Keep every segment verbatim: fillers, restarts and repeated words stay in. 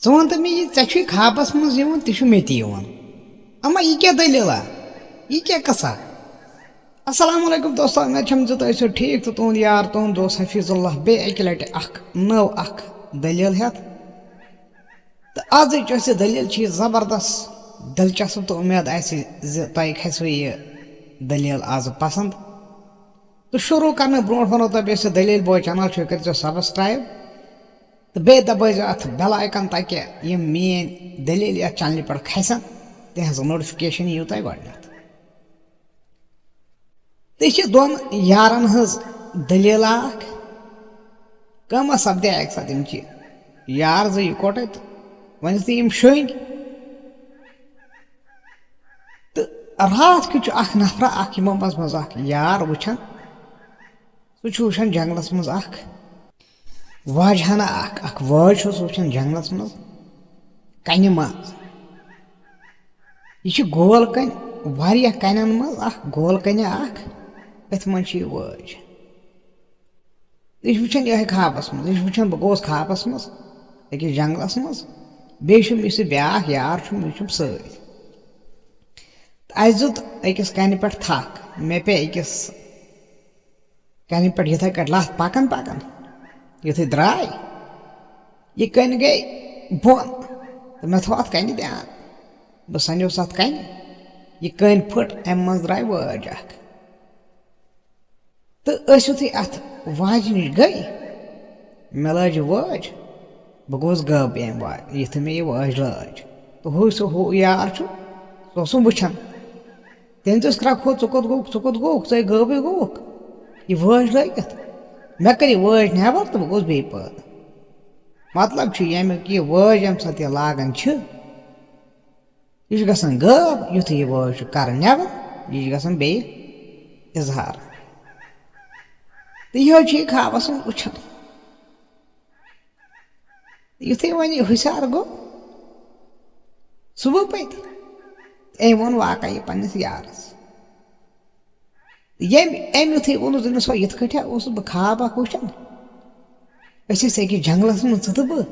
ژٕ وَن تہٕ مےٚ، یہِ ژےٚ چھُے خابَس منٛز یِوان، تہِ چھُ مےٚ تہِ یِوان۔ اما، یہِ کیٛاہ دٔلیٖلہ؟ یہِ کیٛاہ قٕصہ؟ السلام علیکم دوستو، امید چھم زِ تُہۍ ٲسِو ٹھیٖک تہٕ تُہُنٛد یار، تُہُنٛد دوست حفیظ اللہ بیٚیہِ اَکہِ لَٹہِ اَکھ نٔو اَکھ دٔلیٖل ہٮ۪تھ۔ تہٕ آزٕچ یۄس یہِ دٔلیٖل چھِ، یہِ زبردست دلچسپ، تہٕ اُمید آسہِ زِ تۄہہِ کھسِوٕ یہِ دٔلیٖل آزٕ پسنٛد۔ تہٕ شروٗع کرنہٕ برونٛٹھ وَنو تۄہہِ، یۄس یہِ دٔلیٖل بوے channel چھُ، یہِ کٔرۍزیو subscribe۔ تہٕ بیٚیہِ دبٲیزیو اَتھ bell icon، تاکہِ یِم میٛٲنۍ دٔلیٖل یَتھ channelہِ پٮ۪ٹھ کھسن، تِہنٛز notification یِیِو تۄہہِ گۄڈٕنٮ۪تھ۔ تہٕ یہِ چھِ دۄن یارن ہٕنٛز دٔلیٖل اکھ۔ کٲمہ سپدے اَکہِ ساتہٕ، یِم چھِ یار زٕ یِکوٹے، تہٕ وۄنۍ یُتھُے یِم شٔنگۍ، تہٕ راتھ کیُتھ چھُ اکھ نفرا اکھ یِمو منٛز منٛز اکھ یار وٕچھان۔ سُہ چھُ وٕچھان جنگلس منٛز اکھ واجہانہ اکھ، اکھ وٲج چھُ سُہ وٕچھان جنگلس منٛز، کنہِ منٛز۔ یہِ چھِ گول کَنہِ، واریاہ کَنٮ۪ن منٛز اَکھ گول کَنہِ اَکھ، أتھۍ منٛز چھِ یہِ وٲج۔ یہِ چھُ وٕچھان یِہوٚے خابَس منٛز، یہِ چھُ وٕچھان بہٕ گوٚوُس خابَس منٛز أکِس جنٛگلَس منٛز، بیٚیہِ چھُم یُس یہِ بیٛاکھ یار چھُم، یہِ چھُم سۭتۍ۔ تہٕ اَسہِ دیُت أکِس کَنہِ پٮ۪ٹھ تھَکھ، مےٚ پیٚیہِ أکِس کَنہِ پٮ۪ٹھ یِتھَے کٲٹھۍ لَتھ پَکان پَکان۔ یُتھُے درٛاے، یہِ کٔنۍ گٔے بۄن تہٕ مےٚ تھوٚو اَتھ کَنہِ دھیان۔ بہٕ سَنیوس اَتھ کَنہِ، یہِ کٔنۍ پھٔٹ، اَمہِ منٛز درٛاے وٲج اَکھ۔ تہٕ أسۍ یُتھُے اَتھ واجہِ نِش گٔے، مےٚ لٲج یہِ وٲج، بہٕ گوٚوُس غٲبٕے اَمہِ واجہِ، یُتھُے مےٚ یہِ وٲج لٲج۔ تہٕ ہُہ سُہ ہُہ یار چھُ، سُہ اوسُم وٕچھان۔ تٔمۍ دوٚپُس، "کرٛکھ ہو، ژٕ کوٚت گوٚوُکھ، ژٕ کوٚت گوٚوُکھ، ژٕ ہے غٲبٕے گوٚوُکھ۔ یہِ وٲج لٲگِتھ۔" مےٚ کٔر یہِ وٲج نٮ۪بر تہٕ بہٕ گوٚوُس بیٚیہِ پٲدٕ۔ مطلب چھُ ییٚمیُک، یہِ وٲج ییٚمہِ ساتہٕ یہِ لاگان چھِ، یہِ چھُ گژھان غٲب، یُتھُے یہِ وٲج چھُ کران نٮ۪بر، یہِ چھُ گژھان بیٚیہِ اظہار۔ تہٕ یِہوٚے چھُ یہِ خابَس منٛز وٕچھان۔ یُتھُے وۄنۍ یہِ ہُشار گوٚو، صُبحہٕ پٔتۍ، أمۍ ووٚن واقعہ یہِ پنٛنِس یارَس۔ ییٚمۍ، أمۍ یُتھُے ووٚنُس، دوٚپنَس، "ہو، یِتھ کٲٹھۍ ہا اوسُس بہٕ خاب اَکھ وٕچھان۔ أسۍ ٲسۍ أکِس جنٛگلَس منٛز، ژٕ تہٕ بہٕ۔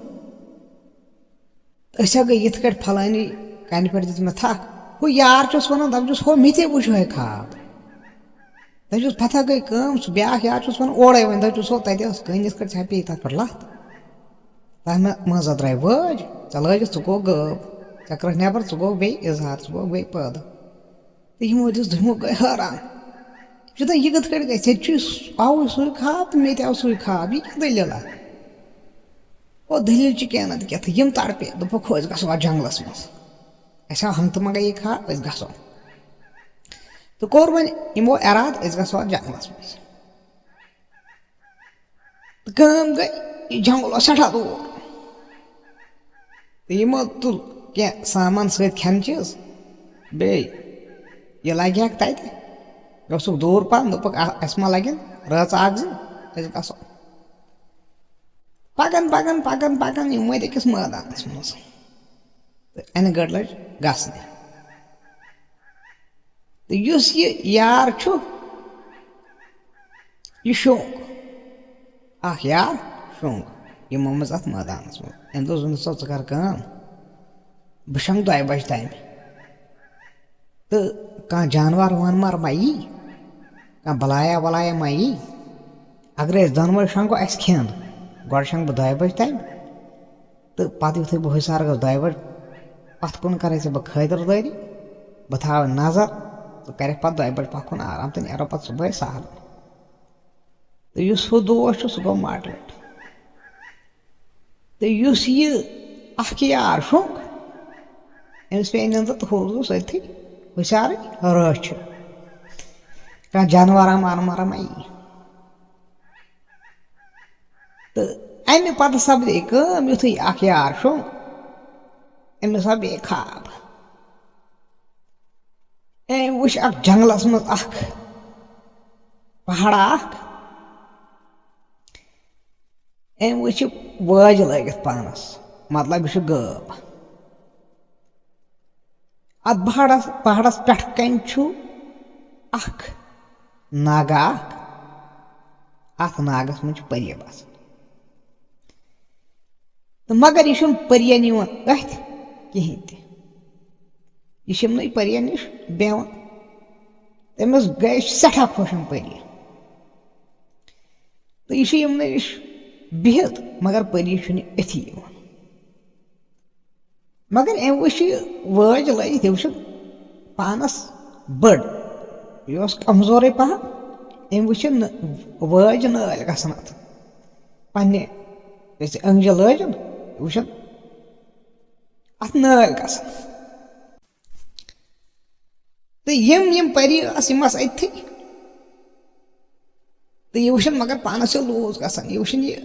أسۍ ہا گٔے یِتھ کٲٹھۍ، فلٲنی کَنہِ پٮ۪ٹھ دِژ مےٚ تھَکھ۔" ہُہ یار چھُس وَنان، دَپان چھُس، "ہو، مےٚ تہِ وٕچھ یِہوٚے خاب۔" دَپان چھُس، پَتہٕ ہا گٔے کٲم، سُہ بیٛاکھ یار چھُس وَنان، اورَے وۄنۍ، دَپان چھُس، ہو، تَتہِ ٲس کٔنۍ یِتھ کٲٹھۍ، ژےٚ پیٚیہِ تَتھ پٮ۪ٹھ لَتھ۔ تَتھ منٛز، منٛز ہا درٛاے وٲج، ژےٚ لٲجِتھ، ژٕ گوٚو غٲب، ژےٚ کٔرٕکھ نٮ۪بر، ژٕ گوٚو بیٚیہِ اظہار، ژٕ گوٚو بیٚیہِ پٲدٕ۔ تہٕ یِمو دِژ، دوٚپمو گٔے حٲران۔ یہِ چھُ دَپان، یہِ کِتھ کٲٹھۍ گژھِ؟ ژےٚ تہِ چھُے آوُے سُے خاب تہٕ مےٚ تہِ آو سُے خاب، یہِ کیٛاہ دٔلیٖلہ؟ او، دٔلیٖل چھِ کینٛہہ نَتہٕ کینٛہہ، تہٕ یِم تَڑپے، دوٚپُکھ، ہو، أسۍ گژھو اَتھ جنٛگلَس منٛز۔ اَسہِ آو ہنٛگتہٕ منٛگَے یہِ خاب، أسۍ گژھو۔ تہٕ کوٚر وۄنۍ یِمو اِرادٕ، أسۍ گژھو اَتھ جنٛگلَس منٛز۔ تہٕ کٲم گٔے، یہِ جنٛگل اوس سٮ۪ٹھاہ دوٗر۔ تہٕ یِمو تُل کینٛہہ سامان سۭتۍ، کھٮ۪نہٕ چیٖز، بیٚیہِ یہِ لَگہِ ہَکھ تَتہِ۔ یہِ اوسُکھ دوٗر پَہَن، دوٚپُکھ، "آ، اَسہِ ما لَگن رٲژ اَکھ زٕ، أسۍ گژھو۔" پَکان، پَکان، پَکان، پَکان، یِم وٲتۍ أکِس مٲدانَس منٛز۔ تہٕ اَنہِ گٔٹ لٔج گژھنہِ۔ تہٕ یُس یہِ یار چھُ، یہِ شۄنٛگ۔ اَکھ یار شۄنٛگ یِمو منٛز اَتھ مٲدانَس منٛز۔ أمۍ دوٚپ، "زُنہٕ صٲب، ژٕ کَر کٲم، بہٕ شۄنٛگہٕ دۄیہِ بَجہِ تام۔ تہٕ کانٛہہ جانوَر وانوَر ما یی، کانٛہہ بَلایا وَلایا ما یی؟ اگرے أسۍ دۄنوَے شۄنٛگو، اَسہِ کھٮ۪ن۔ گۄڈٕ شۄنٛگہٕ بہٕ دۄیہِ بَجہِ تام، تہٕ پَتہٕ یُتھُے بہٕ ہُشار گژھٕ دۄیہِ بَجہِ، پَتھ کُن کَرَے ژےٚ بہٕ خٲطِر دٲری، بہٕ تھاوَے نظر، ژٕ کَرَکھ پَتہٕ دۄیہِ بَجہِ پَتھ کُن آرام تہٕ نیرو پَتہٕ صُبحٲے سہلٕے۔" تہٕ یُس ہُہ دوس چھُ، سُہ گوٚو motivate۔ تہٕ یُس یہِ اَکھ یار شۄنٛگ، أمِس پیٚیہِ نِندٕر تہٕ ہُہ روٗدُس أتھی ہُشارٕے رٲچھِ۔ کانٛہہ جانوَرا مارٕ مارٕ ما یی۔ تہٕ اَمہِ پَتہٕ سَپدے کٲم، یُتھُے اَکھ یار شۄنٛگ، أمِس سَپدے خاب۔ أمۍ وٕچھ اَکھ جنٛگلَس منٛز اَکھ پہاڑا اَکھ۔ أمۍ وٕچھ یہِ وٲج لٲگِتھ پانَس، مطلب، یہِ چھُ غٲب۔ اَتھ پہاڑَس، پہاڑَس پٮ۪ٹھ کَنۍ چھُ اَکھ ناگا اَکھ۔ اَتھ ناگَس منٛز چھِ پٔری بَسان۔ تہٕ مگر یہِ چھُنہٕ پٔرِین یِوان أتھۍ کِہیٖنۍ تہِ۔ یہِ چھِ یِمنٕے پٔرِین نِش بیٚہوان۔ تٔمِس گٔے سٮ۪ٹھاہ خۄش یِم پٔری۔ تہٕ یہِ چھُ یِمنٕے نِش بِہِتھ، مگر پٔری چھُنہٕ أتھی یِوان۔ مگر أمۍ وٕچھ یہِ وٲج لٲجِتھ، یہِ وٕچھُن پانَس بٔڑ۔ یہِ اوس کمزورٕے پہم۔ أمۍ وٕچھ یہِ نہٕ، وٲج نٲلۍ گژھان اَتھ۔ پنٛنہِ یۄس یہِ أنٛگجہِ لٲجِن، یہِ وٕچھُن اَتھ نٲلۍ گژھان۔ تہٕ یِم، یِم پٔری ٲس، یِم آسہٕ أتھی۔ تہٕ یہِ وٕچھُن مگر پانَس چھِ لوٗز گژھان۔ یہِ وٕچھُن یہِ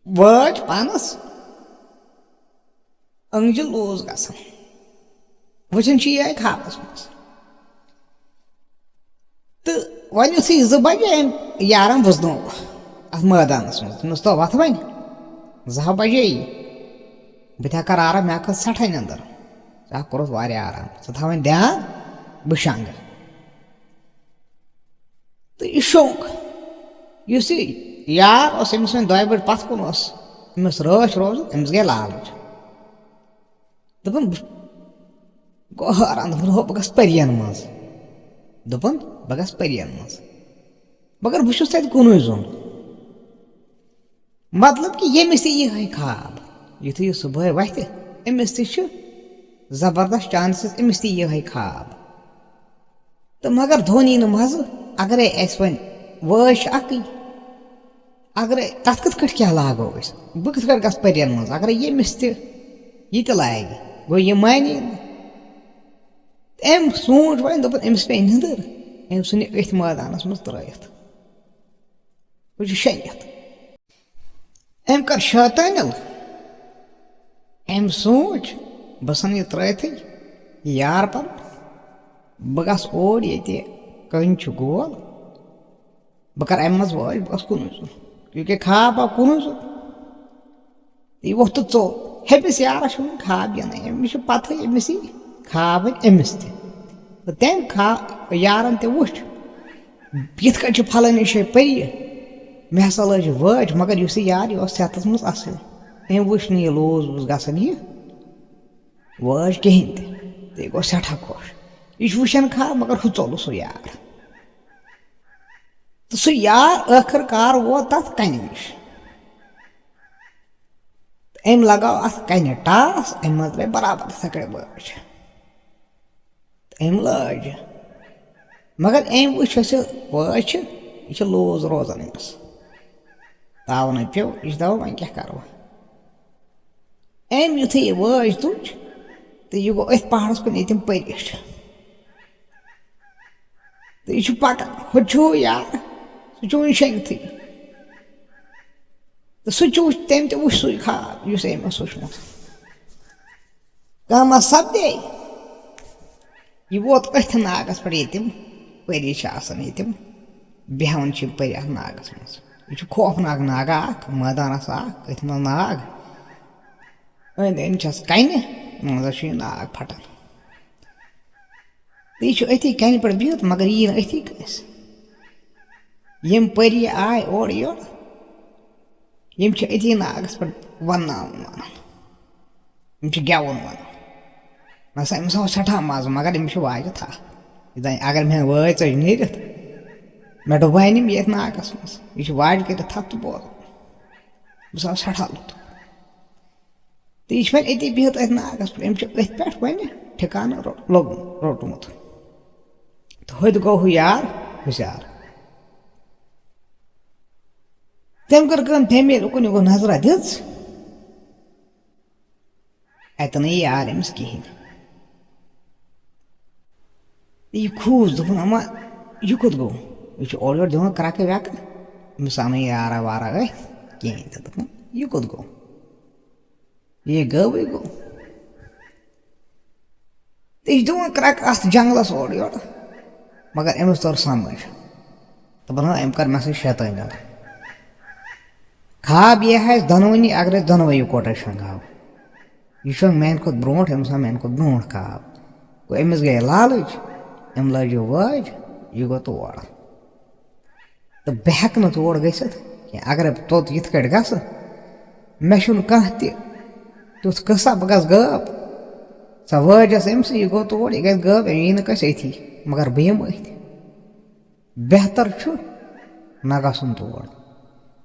وٲج پانَس أنٛگجہِ لوٗز گژھان۔ وٕچھُن چھِ یِہوٚے خوابَس منٛز۔ تہٕ وۄنۍ یُتھُے زٕ بجے أمۍ یارَن وُزنوو اَتھ مٲدانَس منٛز۔ تٔمِس دوٚپ، "وۄتھ وۄنۍ، زٕ ہا بجے یی۔ بہٕ تہِ ہا کَرٕ آرام، مےٚ ہا کھٔژ سٮ۪ٹھاہ نِندٕر۔ ژےٚ ہا کوٚرُتھ واریاہ آرام۔ ژٕ تھاو وۄنۍ دھیان، بہٕ شۄنٛگہٕ۔" تہٕ یہِ شۄنٛگ۔ یُس یہِ یار اوس، أمِس وۄنۍ دۄیہِ بَٹہِ پَتھ کُن اوس، أمِس رٲچھ روزُن، أمِس گٔے لالٕچ۔ دوٚپُن، بہٕ گوٚو حٲران، دوٚپُن، "ہو، بہٕ گژھٕ پٔرِین منٛز۔" دوٚپُن، "بہٕ گژھٕ پٔرِین منٛز۔ مگر بہٕ چھُس تَتہِ کُنُے زوٚن۔" مطلب کہِ ییٚمِس تہِ یِہوٚے خواب، یُتھُے یہِ صُبحٲے وۄتھِ، أمِس تہِ چھِ زبردست chances، أمِس تہِ یِہوٚے خواب۔ تہٕ مگر دھونی نہٕ مَزٕ، اگرے اَسہِ وۄنۍ وٲج چھِ اَکٕے، اگرے تَتھ کِتھ کٲٹھۍ کیٛاہ لاگو أسۍ؟ بہٕ کِتھ کٲٹھۍ گژھٕ پٔرِین منٛز؟ اگرے ییٚمِس تہِ یہِ تہِ لاگہِ، گوٚو یہِ مانی نہٕ۔ أمۍ سوٗنٛچ وۄنۍ، دوٚپُن، أمِس پیٚیہِ نِندٕر، أمۍ ژھُن یہِ أتھۍ مٲدانَس منٛز ترٛٲیِتھ۔ ہُہ چھُ شیٚنگِتھ۔ أمۍ کٔر شٲطٲنِل۔ أمۍ سوٗنٛچ، "بہٕ ژھٕنہٕ یہِ ترٛٲوتھٕے، یہِ یار پَنُن۔ بہٕ گژھٕ اوٗرۍ، ییٚتہِ کٔنۍ چھُ گول۔ بہٕ کَرٕ اَمہِ منٛز وٲج، بہٕ گژھٕ کُنُے زوٚن۔" کیونکہِ خواب آو کُنُے زوٚن۔ یہِ ووٚتھ تہٕ ژوٚل۔ ہیٚمِس یارَس چھُنہٕ خواب یِنٕے، أمِس چھِ پَتہٕ أمِس یی خواب وۄنۍ أمِس تہِ۔ تہٕ تٔمۍ کھا-، یارَن تہِ وُچھ، یِتھ کٔنۍ چھِ پھلٲنی جایہِ پٔری، مےٚ ہسا لٲج وٲج، مگر یُس یہِ یار، یہِ اوس صحتَس منٛز اَصٕل۔ أمۍ وُچھ نہٕ یہِ لوٗز ووٗز گژھان یہِ وٲج کِہیٖنۍ تہِ۔ تہٕ یہِ گوٚو سٮ۪ٹھاہ خۄش۔ یہِ چھُ وٕچھان خواب، مگر ہُہ ژوٚلُس سُہ یار۔ تہٕ سُہ یار ٲخٕر کار ووت تَتھ کَنہِ نِش۔ أمۍ لگٲو اَتھ کَنہِ ٹاس، أمۍ منٛز درٛاے برابر تِتھَے کٔٹھۍ وٲج۔ تہٕ أمۍ لٲج۔ مگر أمۍ وٕچھ، یۄس یہِ وٲج چھِ، یہِ چھِ لوٗز روزان أمِس۔ تاونَے پیوٚو، یہِ چھِ دَپان، "وۄنۍ کیٛاہ کَرٕ بہٕ؟" أمۍ یُتھُے یہِ وٲج تُج، تہٕ یہِ گوٚو أتھۍ پہاڑَس کُن، ییٚتہِ یِم پٔری چھِ۔ تہٕ یہِ چھُ پَکان، ہُہ چھُ یار، سُہ چھُ وٕنہِ شیٚنگتھٕے۔ تہٕ سُہ تہِ وُچھ، تٔمۍ تہِ وُچھ سُے خواب، یُس أمۍ اوس وُچھمُت۔ کٲمہ سپدے، یہِ ووت أتھۍ ناگس پٮ۪ٹھ، ییٚتہِ یِم پٔری چھِ آسان، ییٚتہِ یِم بیٚہوان چھِ یِم پٔری اَتھ ناگس منٛز۔ یہِ چھُ خوفناک ناگا اکھ، مٲدانس اکھ، أتھۍ منٛز ناگ۔ أنٛدۍ أنٛدۍ چھَس کَنہِ، منٛزس چھُ یہِ ناگ پھٹان۔ تہٕ یہِ چھُ أتھی کَنہِ پٮ۪ٹھ بِہِتھ، مگر یی نہٕ أتھی کٲنٛسہِ۔ یِم پٔری آے اورٕ یورٕ، یِم چھِ أتی ناگَس پٮ۪ٹھ وَنناوُن وَنان۔ یِم چھِ گٮ۪وُن وَنان۔ نہ سا، أمِس آو سٮ۪ٹھاہ مَزٕ، مگر أمِس چھِ واجہِ تھَپھ۔ یہِ زَن اگر مےٚ وٲج ژٔج نیٖرِتھ، مےٚ ڈُباین یِم ییٚتھۍ ناگَس منٛز۔ یہِ چھِ واجہِ کٔرِتھ تھَپھ تہٕ بوزان۔ أمِس آو سٮ۪ٹھاہ لُطُف۔ تہٕ یہِ چھِ وۄنۍ أتی بِہِتھ أتھۍ ناگَس پٮ۪ٹھ۔ أمۍ چھُ أتھۍ پٮ۪ٹھ وۄنۍ ٹھِکانہٕ رو-، لوٚگمُت، روٚٹمُت۔ تہٕ ہوٚتہِ گوٚو ہُہ یار ہُشیار۔ تٔمۍ کٔر کٲم، تٔمۍ ییٚلہِ اُکُن یہِ گوٚو نظرا دِژ، اَتہِ نہٕ یہِ یار أمِس کِہیٖنۍ۔ یہِ کھوٗژ، دوٚپُن، "اما، یہِ کوٚت گوٚو؟ یہِ چھُ اورٕ یورٕ دِوان کرٛکہٕ وٮ۪کہٕ، أمِس آو نہٕ یارا وارا أتھۍ کِہیٖنۍ۔" تہٕ دوٚپُن، "یہِ کوٚت گوٚو؟ یہِ گٲوٕے گوٚو؟" تہٕ یہِ چھُ دِوان کرٛکہٕ اَتھ جنٛگلَس اورٕ یورٕ، مگر أمِس توٚر سَمٕجھ۔ دوٚپُن، "ہا، أمۍ کٔر مےٚ سۭتۍ شیطٲنی۔ خواب یہِ آسہِ دۄنوٕنی، اگر أسۍ دۄنوَے یِکوَٹَے شۄنٛگہاو۔ یہِ شۄنٛگ میٛانہِ کھۄتہٕ برونٛٹھ، أمِس آو میٛانہِ کھۄتہٕ برونٛٹھ خواب۔ گوٚو، أمِس گٔے لالٕچ، أمۍ لٲج یہِ وٲج، یہِ گوٚو تور۔ تہٕ بہٕ ہٮ۪کہٕ نہٕ تور گٔژھِتھ کینٛہہ۔ اگر بہٕ توٚت یِتھ کٲٹھۍ گژھٕ، مےٚ چھُنہٕ کانٛہہ تہِ تیُتھ قٕصہ، بہٕ گژھٕ غٲب۔ سۄ وٲج ٲس أمۍ سٕے، یہِ گوٚو تور، یہِ گژھِ غٲب، أمۍ یی نہٕ کٲنٛسہِ أتھی، مگر بہٕ یِمہٕ أتھۍ۔ بہتر چھُ نہ گژھُن تور۔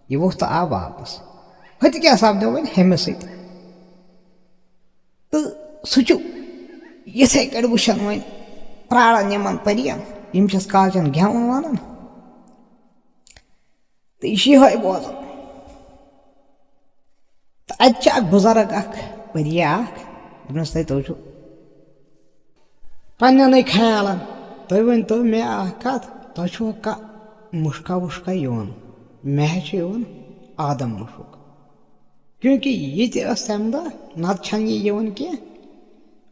یہِ ووٚتھ تہٕ آو واپس۔ ہُتہِ کیٛاہ سپدیو وۄنۍ ہُمِس سۭتۍ؟ تہٕ سُہ چھُ یِتھَے کٔٹھۍ وٕچھان وۄنۍ، پرٛاران یِمَن پٔرِیَن، یِم چھِس کالچَن گٮ۪وُن وَنان۔ تہٕ یہِ چھُ یِہوٚے بوزان۔ تہٕ اَتہِ چھِ اَکھ بُزرٕگ اَکھ پٔرِیا اَکھ، دوٚپنَس، "تُہۍ، تُہۍ چھِو پنٛنٮ۪نٕے خیالَن، تُہۍ ؤنۍ تو مےٚ اَکھ کَتھ، تۄہہِ چھُوا کانٛہہ مُشکا وُشکا یِوان؟" مےٚ حظ چھُ یِوان آدم مُشُک، کیونکہ یہِ تہِ ٲس تَمہِ دۄہ، نَتہٕ چھَنہٕ یہِ یِوان کینٛہہ۔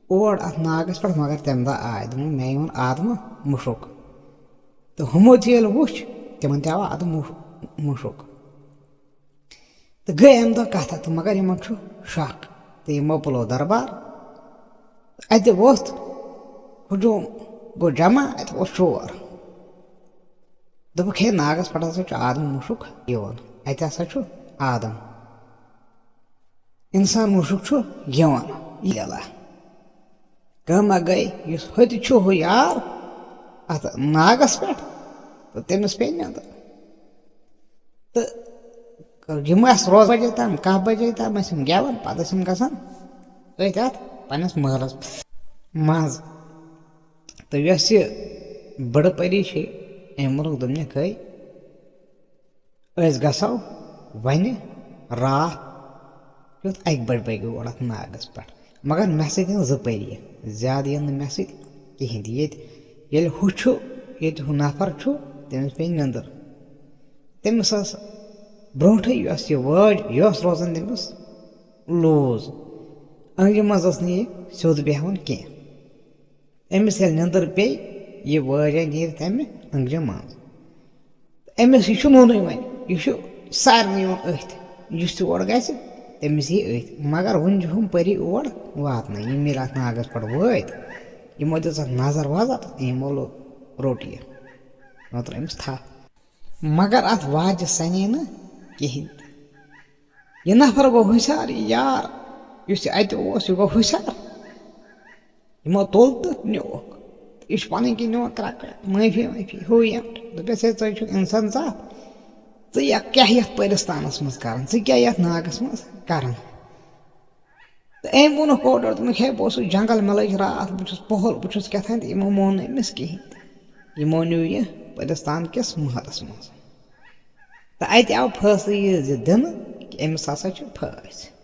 اور اَتھ ناگَس پٮ۪ٹھ، مگر تَمہِ دۄہ آے، دوٚپُن، "مےٚ یِوان آدمہٕ مُشُک۔" تہٕ ہُمو تہِ ییٚلہِ وُچھ، تِمَن تہِ آو اَدٕ مُش-، مُشُک۔ تہٕ گٔے اَمہِ دۄہ کَتھا تہٕ، مگر یِمَن چھُ شَک۔ تہٕ یِمو بُلو دربار۔ اَتہِ ووٚتھ ہجوٗم، گوٚو جمع، اَتہِ اوس شور۔ دوٚپُکھ، "ہے، ناگَس پٮ۪ٹھ ہسا چھُ آدم مُشُک یِوان، اَتہِ ہسا چھُ آدم، اِنسان مُشُک چھُ یِوان۔" یہِ اللہ۔ کٲمہ گٔے، یُس ہوٚتہِ چھُ ہُہ یار اَتھ ناگَس پٮ۪ٹھ، تہٕ تٔمِس پیٚیہِ نیٚنٛدٕر۔ تہٕ یِم آسہٕ روزان بَجے تام، کاہ بَجے تام ٲسۍ یِم گٮ۪وان، پَتہٕ ٲسۍ یِم گژھان أتھۍ اَتھ پنٛنِس محلَس منٛز۔ تہٕ یۄس یہِ بٔڑٕ پٔری چھِ، أمۍ ووٚنُکھ، دوٚپنَکھ، "ہے، أسۍ گژھو وۄنۍ راتھ کیُتھ اَکہِ بَجہِ بٲگۍ اور اَتھ ناگَس پٮ۪ٹھ، مگر مےٚ سۭتۍ یِن زٕ پٔری، زیادٕ یِن نہٕ مےٚ سۭتۍ کِہیٖنۍ تہِ۔ ییٚتہِ ییٚلہِ ہُہ چھُ، ییٚتہِ ہُہ نفر چھُ، تٔمِس پیٚیہِ نیٚنٛدٕر۔" تٔمِس ٲس برونٛٹھٕے یۄس یہِ وٲج، یہِ ٲس روزان تٔمِس لوٗز۔ أنٛگرِ منٛز ٲس نہٕ یہِ سیوٚد بیٚہوان کینٛہہ۔ أمِس ییٚلہِ نیٚنٛدٕر پیٚیہِ، یہِ وٲج نیرِ تَمہِ أنٛگرِ منٛز۔ أمِس یہِ چھُ نوٚنُے وۄنۍ، یہِ چھُ سارنٕے یِوان أتھۍ۔ یُس تہِ اور گژھِ، تٔمِس یی أتھۍ۔ مگر وُنہِ چھِ ہُم پٔری اور واتنَے۔ یِم ییٚلہِ اَتھ ناگَس پٮ۪ٹھ وٲتۍ، یِمو دِژ اَتھ نظر وظر، یِمو لوٚگ، روٚٹ یہِ۔ وۄنۍ ترٛٲو أمِس تھپھ۔ مگر اَتھ واجہِ سَنے نہٕ کِہیٖنۍ تہِ۔ یہِ نفر گوٚو ہُشار، یہِ یار یُس یہِ اَتہِ اوس، یہِ گوٚو ہُشار۔ یِمو تُل تہٕ نیوٗکھ۔ یہِ چھُ پَنٕنۍ کِنۍ نِوان کرٛٮ۪کھ کرٛٮ۪کھ، معٲفی وٲفی، ہُہ یہِ۔ دوٚپُس، "ہے، ژٕ چھُکھ اِنسان زاتھ، ژٕ یا کیٛاہ یَتھ پٔرِستانَس منٛز کَران، ژٕ کیٛاہ یَتھ ناگَس منٛز کَران؟" تہٕ أمۍ ووٚنُکھ اورٕ یورٕ، دوٚپُن، "ہے، بہٕ اوسُس جنٛگل، مےٚ لٔج راتھ، بہٕ چھُس پۄہَل، بہٕ چھُس کیٛاہ تام"، تہٕ یِمو مون نہٕ أمِس کِہیٖنۍ تہِ۔ یِمو نیوٗ یہِ پٔرِستان کِس محلَس منٛز۔ تہٕ اَتہِ آو فٲصلہٕ یہِ زِ دِنہٕ کہِ أمِس ہسا چھِ پھٲسۍ۔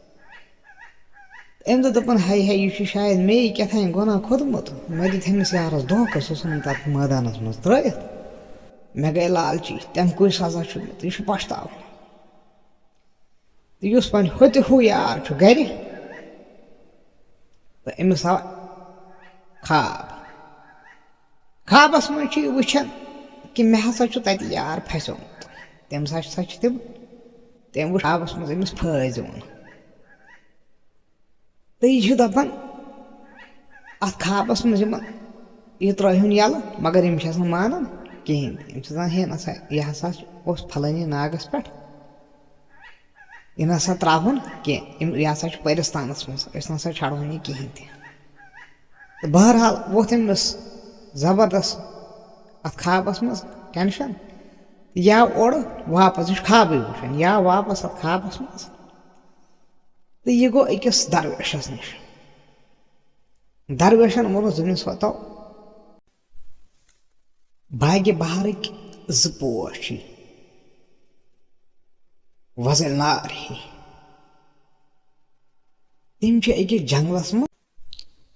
أمۍ دوٚپ، دوٚپُن، "ہے ہے، یہِ چھُ شاید مے یہِ کیٛاہ تام گۄناہ کھوٚتمُت۔ مےٚ دیُت أمِس یارَس دھوکہٕ، سُہ ژھُنُن تَتھ مٲدانَس منٛز ترٛٲیِتھ۔ مےٚ گٔے لالچی، تَمہِ کُے سزا چھُ مےٚ، تہٕ یہِ چھُ پَشتاوُن۔" تہٕ یُس وۄنۍ ہُہ تہِ ہُہ یار چھُ گَرِ، تہٕ أمِس آو خواب۔ خوابَس منٛز چھُ یہِ وٕچھان کہِ مےٚ ہسا چھُ تَتہِ یار پھَسیومُت۔ تٔمِس ہسا چھِ تِم، تٔمۍ وٕچھ خوابَس منٛز أمِس پھٲسۍ دِوان۔ تہٕ یہِ چھُ دَپان اَتھ خوابَس منٛز یِمَن، یہِ ترٛٲوہُن یَلہٕ، مگر یِم چھِ آسان مانان کِہیٖنۍ تہِ۔ یِم چھِ دَپان، "ہے نہ سا، یہِ ہسا اوس پھلٲنی ناگَس پٮ۪ٹھ، یہِ نہ سا ترٛاوہُن کینٛہہ، یِم، یہِ ہسا چھُ پٔرِستانَس منٛز، أسۍ نہ سا چھَڑہون یہِ کِہیٖنۍ تہِ۔" تہٕ بہرحال ووٚتھ أمِس زبردست اَتھ خوابَس منٛز ٹٮ۪نشَن، یہِ آو اورٕ واپَس، یہِ چھُ خوابٕے وٕچھان، یہِ آو واپَس اَتھ خوابَس منٛز۔ تہٕ یہِ گوٚو أکِس درویشَس نِش۔ درویشَن ووٚنُس، دوٚپنَس، "ہتو، باغِ بہارٕکۍ زٕ پوش چھِ وۄزٕلۍ نار ہی۔ تِم چھِ أکِس جنٛگلَس منٛز۔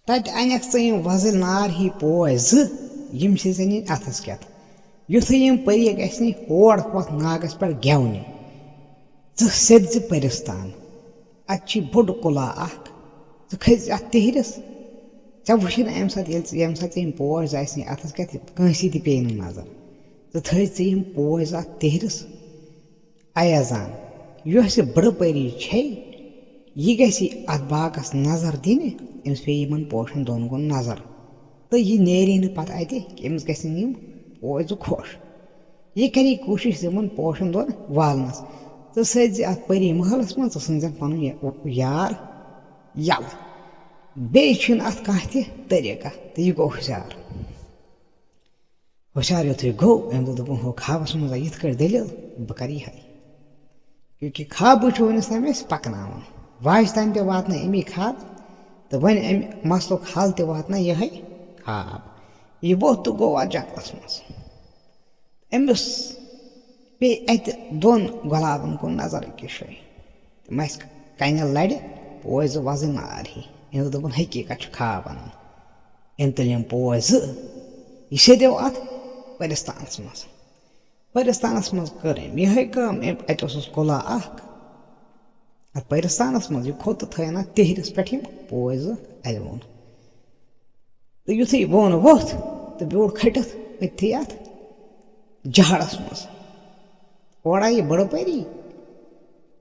تَتہِ اَنَکھ ژٕ یِم وۄزٕلۍ نار ہی پوش زٕ، یِم چھِ ژےٚ نِنۍ اَتھَس کٮ۪تھ۔ یُتھُے یِم پٔری گژھِ نہٕ ہور ہۄتھ ناگَس پٮ۪ٹھ گٮ۪ونہِ، ژٕ سیٚدِ زِ پٔرِستان۔ اَتہِ چھِ بوٚڑ قلعہ اَکھ۔ ژٕ کھٔسۍ زِ اَتھ تِہرِس۔ ژےٚ وٕچھی نہٕ اَمہِ ساتہٕ، ییٚلہِ ژٕ، ییٚمہِ ساتہٕ ژےٚ یِم پوش آسہِ نہٕ اَتھَس کٮ۪تھ، کٲنٛسی تہِ پیٚیہِ نہٕ نظر۔ ژٕ تھٲے ژٕ یِم پوش اَتھ تِہرِس۔ ایازان، یۄس یہِ بٔڑٕ پٔری چھے، یہِ گژھِ اَتھ باغَس نظر دِنہِ، أمِس پیٚیہِ یِمَن پوشَن دۄن کُن نظر۔ تہٕ یہِ نیری نہٕ پَتہٕ اَتہِ، أمِس گژھن یِم پوش زٕ خۄش۔ یہِ کَرِ کوٗشِش یِمَن پوشَن دۄن والنَس۔ ژٕ سوزِ اَتھ پٔری محلَس منٛز، ژٕ ژھٕنزٮ۪ن پَنُن یا-، یار یَلہٕ۔ بیٚیہِ چھُنہٕ اَتھ کانٛہہ تہِ طریٖقہ۔ تہٕ یہِ گوٚو ہُشار۔ ہُشار یُتھُے گوٚو، أمۍ دوٚپ، دوٚپُن، "ہو خوابَس منٛز آے یِتھ کٲٹھۍ دٔلیٖل، بہٕ کَرٕ یِہوٚے۔" کیونکہِ خوابٕے چھُ وٕنِس تام اَسہِ پَکناوان۔ واجہِ تام تہِ واتنٲے أمی خواب، تہٕ وۄنۍ اَمہِ مسلُک حل تہِ واتناے یِہوٚے خواب۔ یہِ ووٚتھ تہٕ گوٚو اَتھ جنٛگلَس منٛز۔ أمِس پیٚیہِ اَتہِ دۄن گۄلابَن کُن نظر أکِس جایہِ۔ تِم ٲسۍ کَنہِ لَرِ، پوش زٕ وۄزٕلۍ نار ہی۔ أمۍ دوٚپ، دوٚپُن، "حقیٖقت چھُ خواب وَنان۔" أمۍ تُلۍ یِم پوش زٕ، یہِ سیٚدیو اَتھ پٔرِستانَس منٛز۔ پٔرِستانَس منٛز کٔر أمۍ یِہوٚے کٲم، أمۍ، اَتہِ اوسُس قلعہ اَکھ۔ اَتھ پٔرِستانَس منٛز یہِ کھوٚت تہٕ تھٲیِن اَتھ تِہرِس پٮ۪ٹھ یِم پوش زٕ اَلہِ ووٚن۔ تہٕ یُتھُے بۄن ووٚتھ تہٕ بیوٗٹھ کھٔٹِتھ أتھی اَتھ جہڑَس منٛز۔ اورٕ آیہِ یہِ بٔڑٕ پٔری۔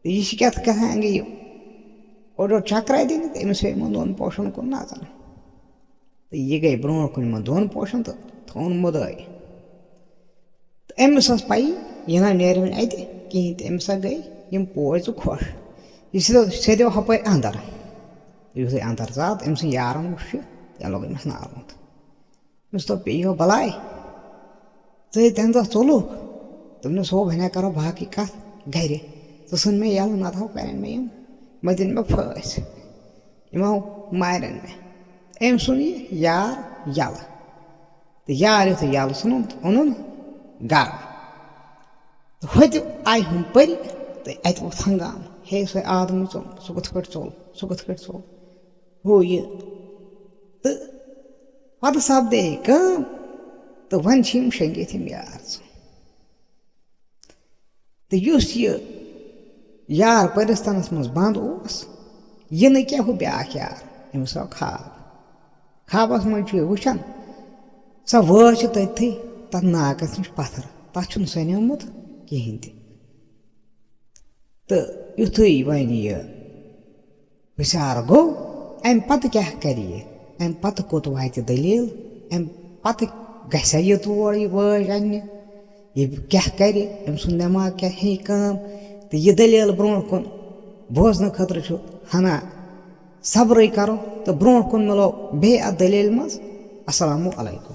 تہٕ یہِ چھِ کیٛاہ تہٕ کیٛاہ تام گٔے یہِ اورٕ یورٕ چکرا دِنہِ تہٕ أمِس پیٚیہِ یِمَن دۄن پوشَن کُن نظر۔ تہٕ یہِ گٔے برٛونٛٹھ کُن یِمَن دۄن پوشَن تہٕ تھوٚوُن مُدٲے۔ تہٕ أمِس ٲس پَیی، یہِ نہ نیرِ وۄنۍ اَتہِ کِہیٖنۍ تہِ، أمِس ہا گٔے یِم پوش زٕ خۄش۔ یہِ سیوٚد-، سیٚدیو ہُپٲرۍ اَندَر۔ تہٕ یُتھُے اَندَر ژاو، تہٕ أمۍ سٕنٛدۍ یارَن وُچھ یہِ، تٔمۍ لوگ أمِس نالہٕ وُنٛد۔ أمِس دوٚپ، "یہِ ہو بَلاے، ژٕ ہے تَمہِ دۄہ ژوٚلُکھ۔" دوٚپنَس، "ہو، وۄنۍ ہا کَرو باقٕے کَتھ گَرِ۔ ژٕ ژھٕن مےٚ یَلہٕ، نَتہٕ ہو کَرن مےٚ یِم، مےٚ دِن مےٚ پھٲسۍ۔ یِم ہو مارن مےٚ۔" أمۍ ژھُن یہِ یار یَلہٕ۔ تہٕ یار یُتھُے یَلہٕ ژھُنُن تہٕ اوٚنُن گَرٕ۔ تہٕ ہوٚتہِ آیہِ ہُم پٔرۍ تہٕ اَتہِ ووٚتھ ہنٛگامہٕ، "ہے، سُہ آدمٕے ژوٚل، سُہ کِتھ کٲٹھۍ ژوٚل، سُہ کِتھ کٲٹھۍ ژوٚل؟" ہُہ یہِ۔ تہٕ پَتہٕ سَپدے کٲم، تہٕ وۄنۍ چھِ یِم شۄنٛگِتھ یِم یار زٕ۔ تہٕ یُس یہِ یار پٔرِستانَس منٛز بنٛد اوس، یہِ نہٕ کینٛہہ، ہُہ بیٛاکھ یار، أمِس آو خواب۔ خوابَس منٛز چھُ یہِ وٕچھان، سۄ وٲژ چھِ تٔتھی تَتھ ناگَس نِش پَتھر، تَتھ چھُنہٕ سَنیومُت کِہیٖنۍ تہِ۔ تہٕ یُتھُے وۄنۍ یہِ ہُشار گوٚو، اَمہِ پَتہٕ کیٛاہ کَرِ یہِ؟ اَمہِ پَتہٕ کوٚت واتہِ دٔلیٖل؟ اَمہِ پَتہٕ گژھِ ہا یہِ تور یہِ وٲج اَننہِ؟ یہِ کیٛاہ کَرِ؟ أمۍ سُنٛد دٮ۪ماغ کیٛاہ ہیٚیہِ کٲم؟ تہٕ یہِ دٔلیٖل برٛونٛٹھ کُن بوزنہٕ خٲطرٕ چھُ ہنا صبرٕے کَرُن۔ تہٕ برٛونٛٹھ کُن مِلو بیٚیہِ اَتھ دٔلیٖلہِ منٛز۔ السلام علیکم۔